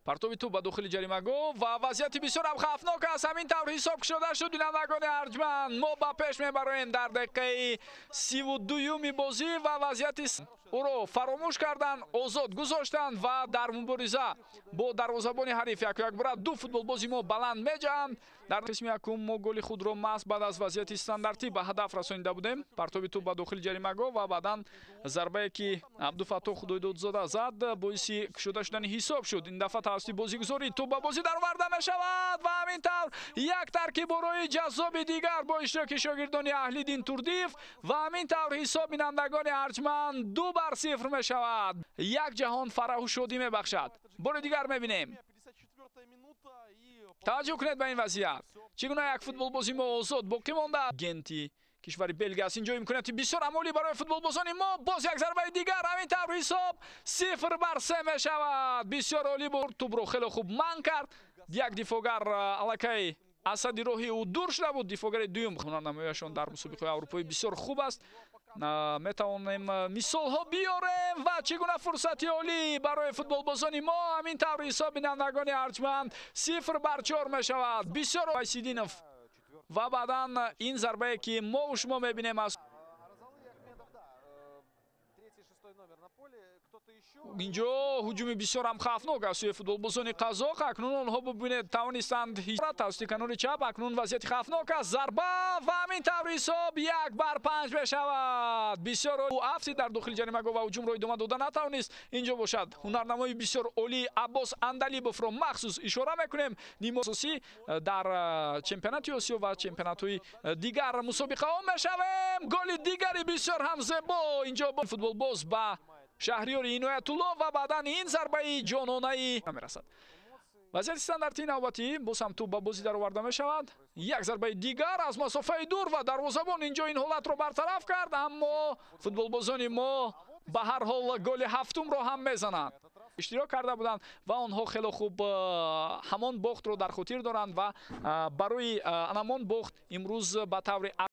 Партоби тӯб ба дохили ҷаримагоҳ ва вазъияти бисёр ҳам хавфнок аст. Ҳамин тавр ҳисоб кушода шуд. Бинандагони арҷманд, мо ба пеш мебароем дар дақиқаи 32-юми бозӣ ва вазъияти ӯро фаромӯш карданд, озод гузоштанд ва дар мубориза бо дарвозабони ҳариф яку якбора ду футболбози мо баланд меҷаҳанд. Дар қисми якум мо голи худро маҳз баъд аз вазъияти стандартӣ ба ҳадаф расонида будем. Партоби тӯб ба дохили ҷаримагоҳ ва баъдан зарбае, ки Абдуфаттоҳ Худойдодзода зад, боиси кушода шудани ҳисоб шуд. Ин дафъа тавассути бозигузорӣ тӯб ба бозӣ дароварда мешавад ва ҳамин тавр як таркиборои ҷаззоби дигар бо иштироки шогирдони Аҳлиддин Турдиев ва ҳамин тавр ҳисоб, бинандагони арҷманд, 2-0 мешавад. Як ҷаҳон фараҳу шодӣ мебахшад. Бори дигар мебинем. Таваҷҷӯҳ кунед ба ин вазъият, чӣ гуна як футболбози мо озод боқӣ монда. Генти кишвари Белгия аст. Инҷо имконияти бисёр амолӣ барои футболбозони мо. Боз як зарбаи дигар, ҳамин тавр ҳисоб 0-3 мешавад. Бисёр олӣ буд, тӯбро хеле хуб манъ кард. Як дифоъгар аллакай аз садди роҳи ӯ дур шуда буд. Дифоъгари дуюм ҳунарнамоияшон дар мусобиқаҳои аврупоӣ бисёр хуб аст. Метавонем мисолҳо биёрем ва чӣ гуна фурсати олӣ барои футболбозони мо. Ҳамин тавр ҳисоб, бинандагони арҷманд, 0-4 мешавад. Бисёр Вайсидинов ва баъдан ин зарбае, ки мо шумо мебинем аз инҷо, ҳуҷуми бисёр ҳам хавфнок аз сӯи футболбозони қазоқ. Акнун онҳо, бубинед, тавонистанд тавассути канори чап. Акнун вазъияти хавфнок аст, зарба ва ҳамин тавр ҳисоб 1-5 мешавад. Бисёр афтид дар дохили ҷаримагоҳ ва ҳуҷумро идома дода натавонист. Инҷо бошад, ҳунарнамои бисёр олии Аббос Андалибовро махсус ишора мекунем. Нимасосӣ дар чемпионати Осиё ва чемпионатҳои дигар мусобиқаҳо мешавем. Голи дигари бисёр ҳам зебо инҷо футболбоз ба Шаҳриёри Иноятулло ва баъдан ин зарбаи ҷононаи мерасад. Вазъияти стандартии навбатӣ, боз ҳам тӯб ба бозӣ дароварда мешавад. Як зарбаи дигар аз масофаи дур ва дарвозабон инҷо ин ҳолатро бартараф кард, аммо футболбозони мо ба ҳар ҳол голи ҳафтумро ҳам мезананд. Иштирок карда буданд ва онҳо хеле хуб ҳамон бохтро дар хотир доранд ва барои анамон бохт имрӯз ба таври